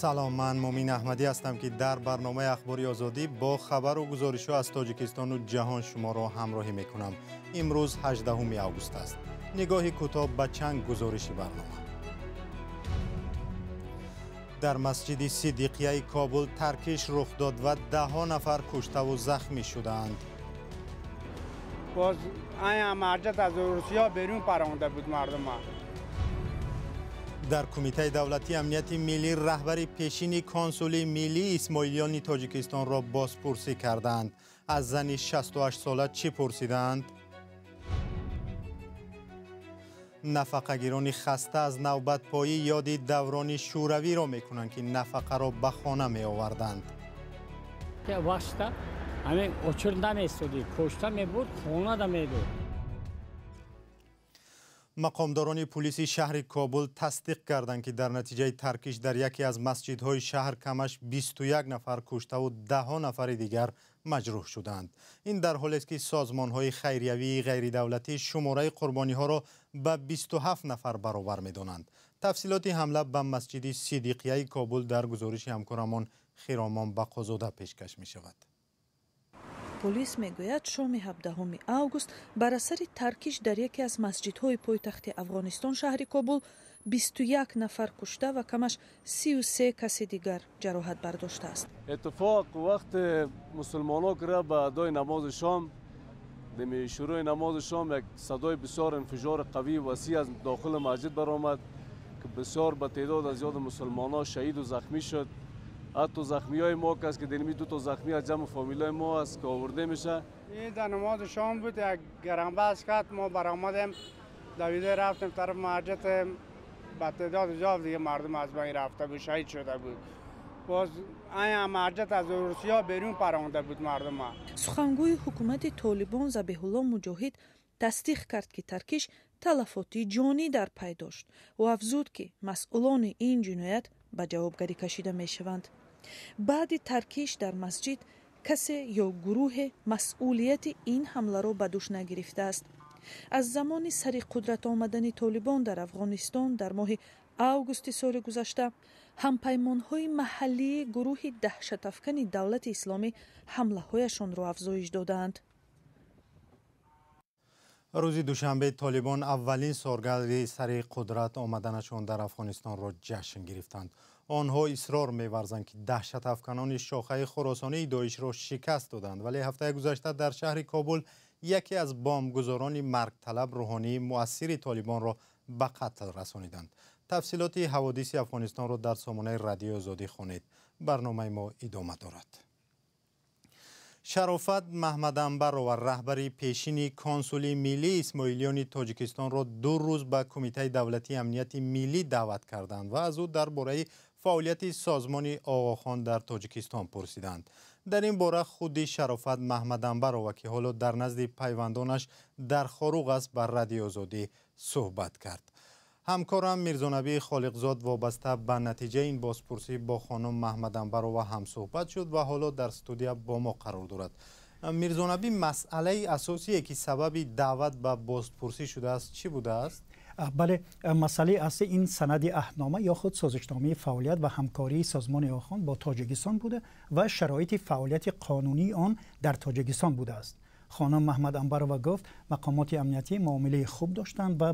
Салом, ман Мумин Аҳмадӣ ҳастам, ки дар барномаи Ахбори Озодӣ бо хабару гузоришҳо аз Тоҷикистону ҷаҳон шуморо ҳамроҳӣ мекунам. Имрӯз 18 август аст. Нигоҳи кӯтоҳ ба чанд гузориши барнома. Дар масҷиди Сиддиқияи Кобул таркиш рух дод ва даҳҳо нафар куштаву захмӣ шудаанд. Боз ая марҷат аз Русия берун паронда буд мардума. Дар Кумитаи давлатии амнияти миллӣ раҳбари пешини консули миллии исмоилиёни Тоҷикистонро бозпурсӣ кардаанд. Аз зани 68-сола чӣ пурсидаанд? Нафақагирони хаста аз навбатпоӣ ёди даврони шӯравиро мекунанд, ки нафақаро ба хона меоварданд. Вақта ҳамин очур наместодӣ, почта мебурд, хона медод. Мақомдорони пулиси шаҳри Кобул тасдиқ карданд, ки дар натиҷаи таркиш дар яке аз масҷидҳои шаҳр камаш 21 нафар куштаву даҳҳо нафари дигар маҷрӯҳ шуданд. Ин дар ҳолест, ки созмонҳои хайриявии ғайридавлатӣ шумораи қурбониҳоро ба 27 нафар баробар медонанд. Тафсилоти ҳамла ба масҷиди Сиддиқияи Кобул дар гузориши ҳамкорамон Хиромон Бақозода пешкаш мешавад. Полис мегӯяд, шоми 17 август бар асари таркиш дар яке аз масҷидҳои пойтахти Афғонистон, шаҳри Кобул, 21 нафар кушта ва камаш 33 каси дигар ҷароҳат бардоштааст. Иттифоқ вақте мусулмонҳо кира ба адои намози шом, дими шурӯи намози шом, як садои бисёр инфиҷори қавии васеъ аз дохили масҷид баромад, ки бисёр ба теъдод аз зиёди мусулмонҳо шаҳиду захмӣ шуд. Ҳатто захмиҳои мо кас ки динми ду то захмӣ аз ҷамъ фамилияи мо аст, ки оварда меша. Ин дар намози шом буд, як гарамбас кард, мо баромадем, давида рафтем тараф масҷид, ба теъдоди зиёд дига мардум аз байн рафта буд, шаҳид шуда буд. Боз ая масҷид аз Русия берун паронда буд мардума. Сухангӯи ҳукумати Толибон Забиҳулло Муҷоҳид тасдиқ кард, ки таркиш талафоти ҷонӣ дар пай дошт. Ӯ афзуд, ки масъулони ин ҷиноят ба ҷавобгарӣ кашида мешаванд. Баъди таркиш дар масҷид касе ё гурӯҳе масъулияти ин ҳамларо ба дӯш нагирифтааст. Аз замони сари қудрат омадани Толибон дар Афғонистон дар моҳи августи соли гузашта, ҳампаймонҳои маҳаллии гурӯҳи даҳшатафкани Давлати Исломӣ ҳамлаҳояшонро афзоиш додаанд. Рӯзи душанбе Толибон аввалин солгарди сари қудрат омаданашон дар Афғонистонро ҷашн гирифтанд. Онҳо исрор меварзанд, ки даҳшатафканони шохаи хуросонии Доишро шикаст доданд, вале ҳафтаи гузашта дар шаҳри Кобул яке аз бомбгузорони маргталаб рӯҳонии муассири Толибонро ба қатл расониданд. Тафсилоти ҳаводиси Афғонистонро дар сомонаи Радиои Озодӣ хонед. Барномаи мо идома дорад. Шарофат Маҳмадамбарова, раҳбари пешини консули миллии исмоилиёни Тоҷикистонро 2 рӯз ба Кумитаи давлатии амнияти миллӣ даъват карданд ва аз ӯ дар бораи фаъолияти созмони Оғохон дар Тоҷикистон пурсиданд. Дар ин бора худи Шарофат Маҳмадамбарова, ки ҳоло дар назди пайвандонаш дар Хоруғ аст, ба Радиои Озодӣ суҳбат кард. Ҳамкорам Мирзонабӣ Холиқзод вобаста ба натиҷаи ин бозпурсӣ бо хонум Маҳмадамбарова ҳамсуҳбат шуд ва ҳоло дар студия бо мо қарор дорад. Мирзонабӣ, масъалаи асосие, ки сабаби даъват ба бозпурсӣ шудааст, чӣ будааст? Бале, масъалаи аслӣ ин санади аҳднома ё худ созишномаи фаъолият ва ҳамкории созмони Оғохон бо Тоҷикистон буда ва шароити фаъолияти қонунии он дар Тоҷикистон будааст. Хонум Маҳмадамбарова гуфт, мақомоти амниятӣ муомилаи хуб доштанд ва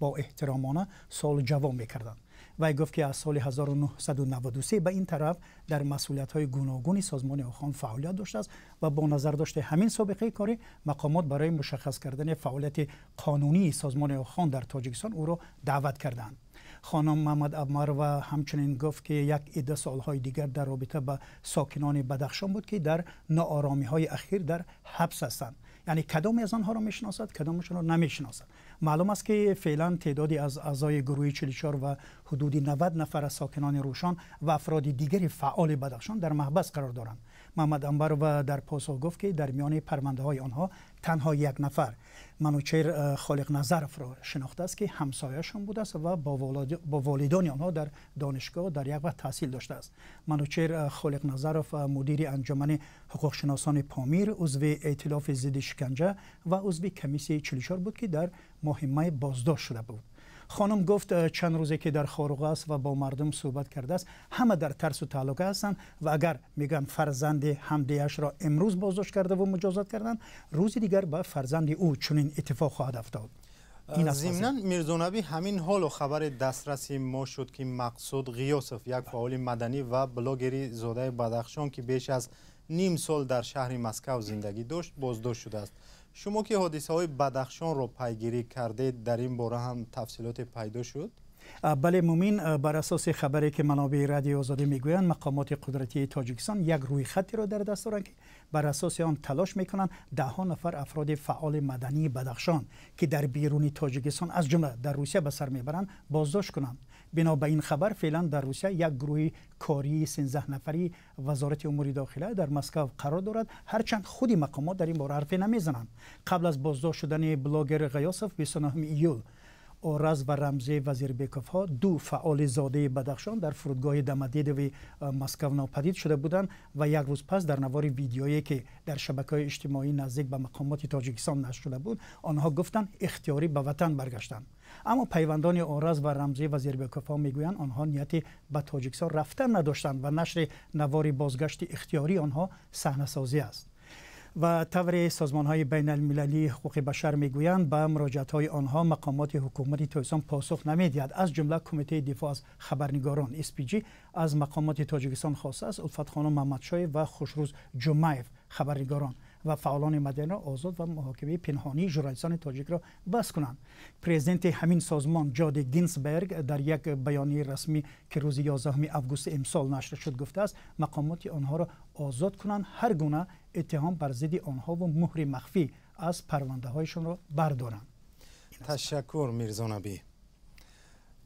бо эҳтиромона суолу ҷавоб мекарданд. Вай гуфт, ки аз соли 1993 ба ин тараф дар масъулиятҳои гуногуни созмони Оғохон фаъолият доштааст ва бо назардошти ҳамин собиқаи корӣ мақомот барои мушаххас кардани фаъолияти қонунии созмони Оғохон дар Тоҷикистон ӯро даъват карданд. Хонум Маҳмадамбарова ҳамчунин гуфт, ки як идда суолҳои дигар дар робита ба сокинони Бадахшон буд, ки дар нооромиҳои ахир дар ҳабс ҳастанд. Яъне кадоме аз онҳоро мешиносад, кадомашонро намешиносад. Маълум аст, ки феълан теъдоди аз аъзои гурӯҳи 44 ва ҳудуди 90 нафар аз сокинони Рӯшон ва афроди дигари фаъоли Бадахшон дар маҳбас қарор доранд. Маҳмадамбарова дар посух гуфт, ки дар миёни парвандаҳои онҳо танҳо як нафар Манучер Холиқназаровро шинохтааст, ки ҳамсояшон будааст ва бо волидони онҳо дар донишгоҳ дар як вақт таҳсил доштааст. Манучер Холиқназаров мудири анҷумани ҳуқуқшиносони Помир, узви эътилофи зидди шиканҷа ва узви комиссияи 44 буд, ки дар моҳи май боздошт шуда буд. Хонум гуфт чанд рӯзе ки дар Хоруғ аст ва бо мардум суҳбат кардааст, ҳама дар тарсу таҳлука ҳастанд ва агар мегӯянд фарзанди ҳамдеяшро имрӯз боздошт карда ва муҷозот карданд, рӯзи дигар ба фарзанди ӯ чунин иттифоқ хоҳад афтод. Зимнан Мирзонаби, ҳамин ҳоло хабари дастраси мо шуд, ки Мақсуд Ғиёсов, як фаъоли маданӣ ва блогери зодаи Бадахшон, ки беш аз ним сол дар шаҳри Москав зиндагӣ дошт, боздошт шудааст. Шумо ки ҳодисаҳои Бадахшонро пайгирӣ кардед, дар ин бора ҳам тафсилоте пайдо шуд? Бале Мумин, бар асоси хабаре ки манобеи Радиои Озодӣ мегӯянд, мақомоти қудратии Тоҷикистон як рӯйхатеро дар даст доранд, ки бар асоси он талош мекунанд даҳҳо нафар афроди фаъоли мадании Бадахшон, ки дар беруни Тоҷикистон аз ҷумла дар Русия ба сар мебаранд, боздошт кунанд. Бино ба ин хабар, феълан дар Русия як гурӯҳи кории 13 нафарии Вазорати умури дохила дар Москав қарор дорад, ҳарчанд худи мақомот дар ин бора ҳарфе намезананд. Қабл аз боздошт шудани блогер Ғиёсов 29 июл Ораз ва Рамзи Вазирбековҳо, ду фаъоли зодаи Бадахшон, дар фурудгоҳи Домодедови Москав нопадид шуда буданд ва як рӯз пас дар навори видеое, ки дар шабакаҳои иҷтимоӣ наздик ба мақомоти Тоҷикистон нашр шуда буд, онҳо гуфтанд ихтиёрӣ ба ватан баргаштанд. Аммо пайвандони Ораз ва Рамзи Вазирбековҳо мегӯянд, онҳо нияти ба Тоҷикистон рафтан надоштанд ва нашри навори бозгашти ихтиёрии онҳо саҳнасозӣ аст. Ва тавре созмонҳои байналмилалии ҳуқуқи башар мегӯянд, ба муроҷиатҳои онҳо мақомоти ҳукумати Тоҷикистон посух намедиҳад. Аз ҷумла Кумитаи дифоъ аз хабарнигорон СПГ аз мақомоти Тоҷикистон хостааст Улфатхонум Маҳмадшоев ва Хушрӯз Ҷумаев, хабарнигорон ва фаъолони маданиро озод ва муҳокимаи пинҳонии журналистони тоҷикро бас кунанд. Президенти ҳамин созмон Ҷоди Гинсберг дар як баёнияи расмӣ, ки рӯзи 11 август имсол нашр шуд, гуфтааст мақомоти онҳоро озод кунанд, ҳар гуна иттиҳом бар зидди онҳо ва муҳри махфӣ аз парвандаҳояшонро бардоранд. Ташаккур Мирзонабӣ.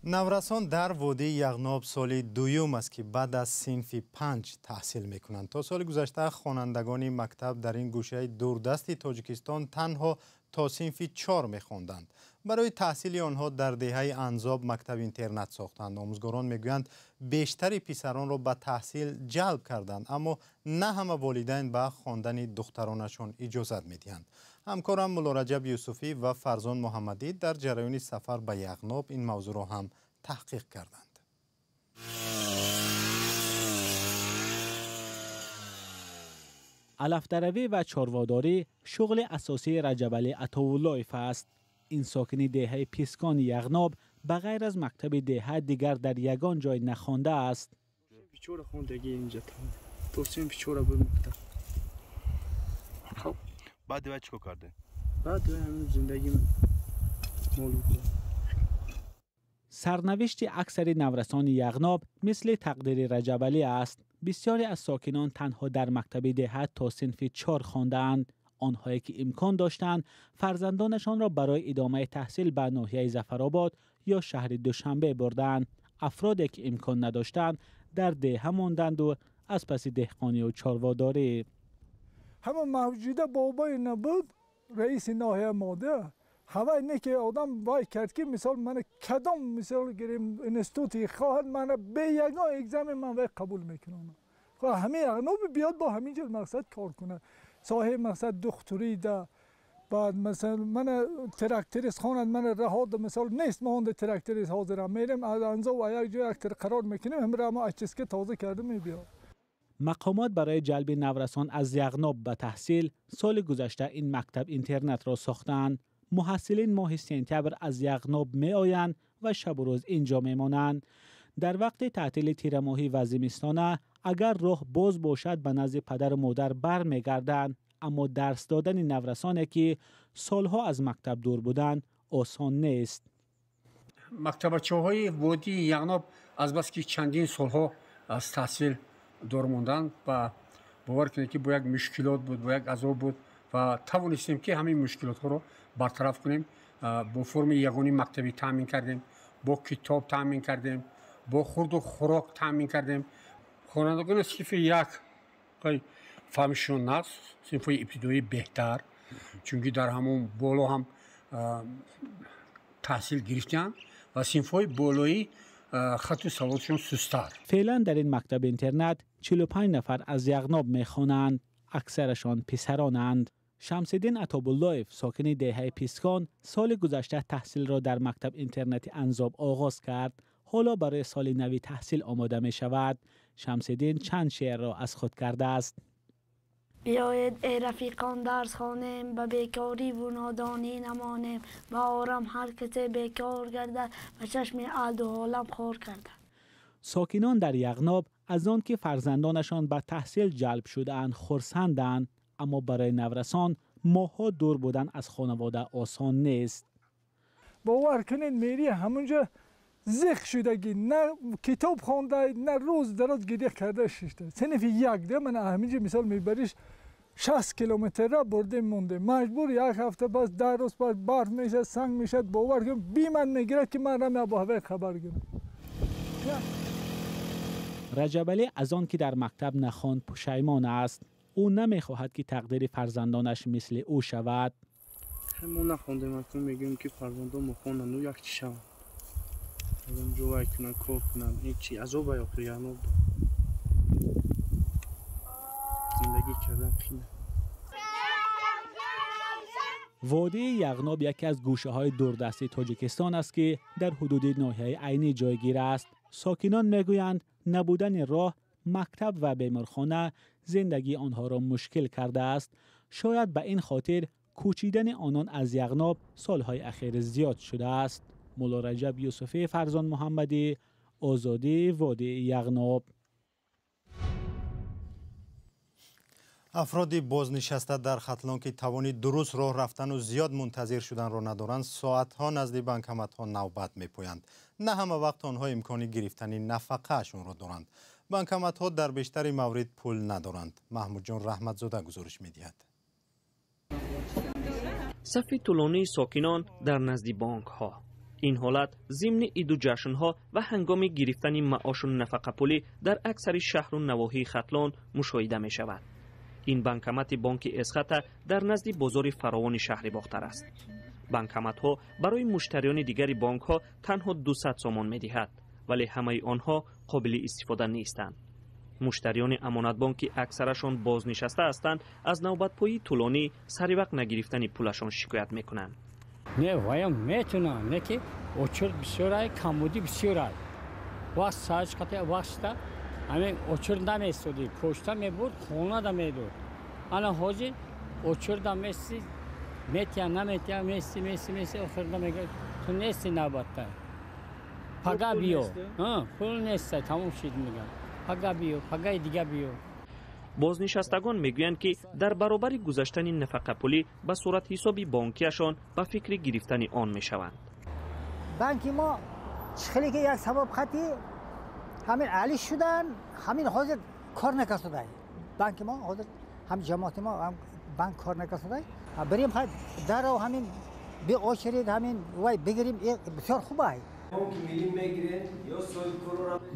Наврасон дар водии Яғноб соли дуюм аст, ки баъд аз синфи 5 таҳсил мекунанд. То соли гузашта хонандагони мактаб дар ин гӯшаи дурдасти Тоҷикистон танҳо то синфи 4 мехонданд. Барои таҳсили онҳо дар деҳаи Анзоб мактаб-интернат сохтанд. Омӯзгорон мегӯянд, бештари писаронро ба таҳсил ҷалб карданд, аммо на ҳама волидайн ба хондани духтаронашон иҷозат медиҳанд. Ҳамкорам Муллораҷаб Юсуфӣ ва Фарзон Муҳаммадӣ дар ҷараёни сафар ба Яғноб ин мавзӯъро ҳам таҳқиқ карданд. Алафдаравӣ ва чорводорӣ шуғли асосии Раҷабалӣ Атовуллоев аст. Ин сокини деҳаи Пискони Яғноб ба ғайр аз мактаби деҳа дигар дар ягон ҷой нахондааст. Баъд вай чӣ кор кардед? Баъд ҳамин зиндагӣ мол. Сарнавишти аксари наврасони Яғноб мисли тақдири Раҷабалӣ аст. Бисёре аз сокинон танҳо дар мактаби деҳа то синфи 4 хондаанд. Онҳое ки имкон доштанд, фарзандонашонро барои идомаи таҳсил ба ноҳияи Зафаробод ё шаҳри Душанбе бурданд. Афроде ки имкон надоштанд, дар деҳа монданду аз паси деҳқонию чорводорӣ. Ҳама мавҷуда бобои набуд, раиси ноҳия мода, ҳавай не ки одам вай кард, ки мисол мана кадом мисол гирем институти хоҳад, мана бе ягон экзамен ман вай қабул мекунам. Ҳамин Яғноби биёд бо ҳамин ҷо мақсад кор кунад. Соҳаи мақсад духтурӣ да, баъд масалан мана тракторист хонад, мана раҳод мисол нест, мо онда тракторист ҳозирам мерем аз Анзоб як ҷо як қарор мекунем, ҳамра мо ачиска тоза карда мебиёд. Мақомот барои ҷалби наврасон аз Яғноб ба таҳсил соли гузашта ин мактаб-интернатро сохтанд. Муҳассилин моҳи сентябр аз Яғноб меоянд ва шабу рӯз инҷо мемонанд. Дар вақти таътили тирамоҳӣ ва зимистона агар роҳ боз бошад, ба назди падару модар бармегарданд. Аммо дарс додани наврасоне, ки солҳо аз мактаб дур буданд, осон нест. Мактабачаҳои водии Яғноб азбаски чандин солҳо аз таҳсил дур монданд ва бовар кунед, ки бо як мушкилот буд, бо як азоб буд ва тавонистем, ки ҳамин мушкилотҳоро бартараф кунем. Бо форми ягони мактабӣ таъмин кардем, бо китоб таъмин кардем, бо хурду хӯрок таъмин кардем. Хонандагони синфи 1 фаҳмишон наст, синфҳои ибтидоӣ беҳтар, чунки дар ҳамон боло ҳам таҳсил гирифтанд ва синфҳои болоӣ хату саводшон сустар. Феълан дар ин мактаби интернат 45 нафар аз Яғноб мехонанд. Аксарашон писаронанд. Шамсиддин Атобуллоев, сокини деҳаи Пискон, соли гузашта таҳсилро дар мактаб-интернати Анзоб оғоз кард. Ҳоло барои соли нави таҳсил омода мешавад. Шамсиддин чанд шеърро аз худ кардааст. Биёед эй рафиқон дарс хонем, ба бекорӣ ву нодонӣ намонем, ба орам ҳар касе бекор гардад, ба чашми аҳду олам хор гардад. Сокинон дар Яғноб аз он ки фарзандонашон ба таҳсил ҷалб шудаанд хурсанданд, аммо барои наврасон моҳҳо дур будан аз хонавода осон нест. Бовар кунед, мери ҳамунҷо зиқ шудагӣ, на китоб хонда, на рӯз дароз гиря карда шишта. Синфи як да ман ҳаминҷо мисол мебариш 60 километрра бурдем мондем. Маҷбур як ҳафта пас, 10 рӯз пас барф мешад, санг мешад, бовар кун биман мегирад ки ман рами або ҳавай хабар гирам. Раҷабалӣ аз он ки дар мактаб нахонд пушаймон аст. Ӯ намехоҳад ки тақдири фарзандонаш мисли ӯ шавад. Мо нахондем, акнун мегӯем ки фарзандон мо хонанд, як чӣ шаванд, ҷой кунанд, кор кунанд. Ин чи азоб охир Яғноб зиндагӣ кардан қийин. Водии Яғноб яке аз гӯшаҳои дурдасти Тоҷикистон аст, ки дар ҳудуди ноҳияи Айнӣ ҷойгир аст. Сокинон мегӯянд набудани роҳ, мактаб ва беморхона зиндагии онҳоро мушкил кардааст. Шояд ба ин хотир кӯчидани онон аз Яғноб солҳои ахир зиёд шудааст. Мулло Раҷаб Юсуфӣ, Фарзон Муҳаммадӣ, Озодӣ, водии Яғноб. Афроди бознишаста дар Хатлон, ки тавони дуруст роҳ рафтану зиёд мунтазир шуданро надоранд, соатҳо назди банкоматҳо навбат мепоянд. На ҳама вақт онҳо имкони гирифтани нафақаашонро доранд. Банкоматҳо дар бештари маврид пул надоранд. Маҳмудҷон Раҳматзода гузориш медиҳад. Сафи тӯлонии сокинон дар назди бонкҳо. Ин ҳолат зимни иду ҷашнҳо ва ҳангоми гирифтани маошу нафақапулӣ дар аксари шаҳру навоҳии Хатлон мушоҳида мешавад. Ин банкомати бонки Эсхата дар назди бозори фаровони шаҳри Бохтар аст. Банкоматҳо барои муштариёни дигари бонкҳо танҳо 200 сомон медиҳад, вале ҳамаи онҳо қобили истифода нестанд. Муштариёни Амонатбонк, ки аксарашон бознишаста ҳастанд, аз навбатпоии тӯлонӣ саривақт нагирифтани пулашон шикоят мекунанд. Не, ваям метунам, не ки очур бисёр ай, камбудӣ бисёр ай. Вақт саҷ қати вақта ҳамин очур наместодӣ, почта мебурд, хона да медод. Ана ҳозир очур да мести, метия, наметия, мести, мести, мести, охир да мега, ту нести навбатта. Пага биё. Пул нест, тамом шид мегам. Пага биё, пагаи дига биё. Бознишастагон мегӯянд, ки дар баробари гузаштани нафақапулӣ ба суратҳисоби бонкиашон ба фикри гирифтани он мешаванд. Банки мо хеле ки як сабаб хати ҳамин али шудан, ҳамин ҳозир кор накарда. Банки мо ҳозир ҳам ҷамоати мо ҳам банк кор накарда. Барем даро ҳамин биочерид, ҳамин вай бигирим, бисёр хуб ай.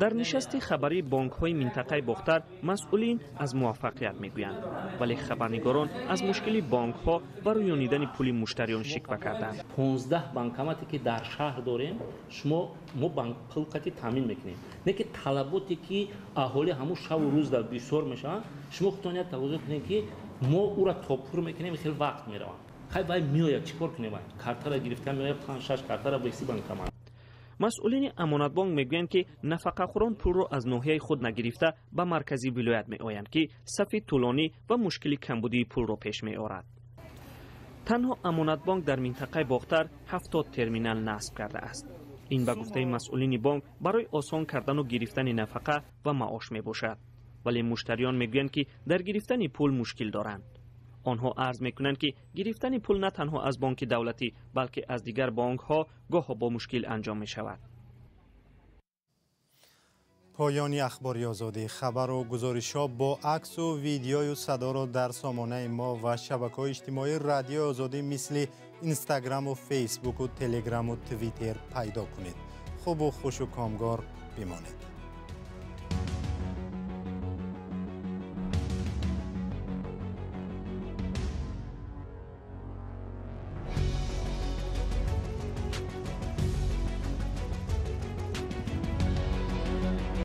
Дар нишасти хабарии бонкҳои минтақаи Бохтар масъулин аз муваффақият мегӯянд, вале хабарнигорон аз мушкили бонкҳо ба рӯёнидани пули муштариён шиква карданд. 15 банкомате ки дар шаҳр дорем, шумо мо пул қати таъмин мекунем. Не ки талаботе ки аҳолӣ ҳамун шаву рӯз дар бисёр мешаванд, шумо худтон як тавозун кунед, ки мо ӯра то пур мекунем, хеле вақт мераванд. Хай вай меояд, чӣ кор кунем? Картара гирифта меояд, 5-6 картара бо ҳисси банкомат. Масъулини Амонатбонк мегӯянд, ки нафақахӯрон пулро аз ноҳияи худ нагирифта ба маркази вилоят меоянд, ки сафи тӯлонӣ ва мушкили камбудии пулро пеш меорад. Танҳо Амонатбонк дар минтақаи Бохтар 70 терминал насб кардааст. Ин ба гуфтаи масъулини бонк барои осон кардану гирифтани нафақа ва маош мебошад, вале муштариён мегӯянд, ки дар гирифтани пул мушкил доранд. Онҳо арз мекунанд, ки гирифтани пул на танҳо аз бонки давлатӣ, балки аз дигар бонкҳо гоҳо бо мушкил анҷом мешавад. Поёни Ахбори Озодӣ. Хабару гузоришҳо бо аксу видеою садоро дар сомонаи мо ва шабакаҳои иҷтимоии Радиои Озодӣ мисли Инстаграму Фейсбуку Телеграму Твиттер пайдо кунед. Хубу хушу комгор бимонед.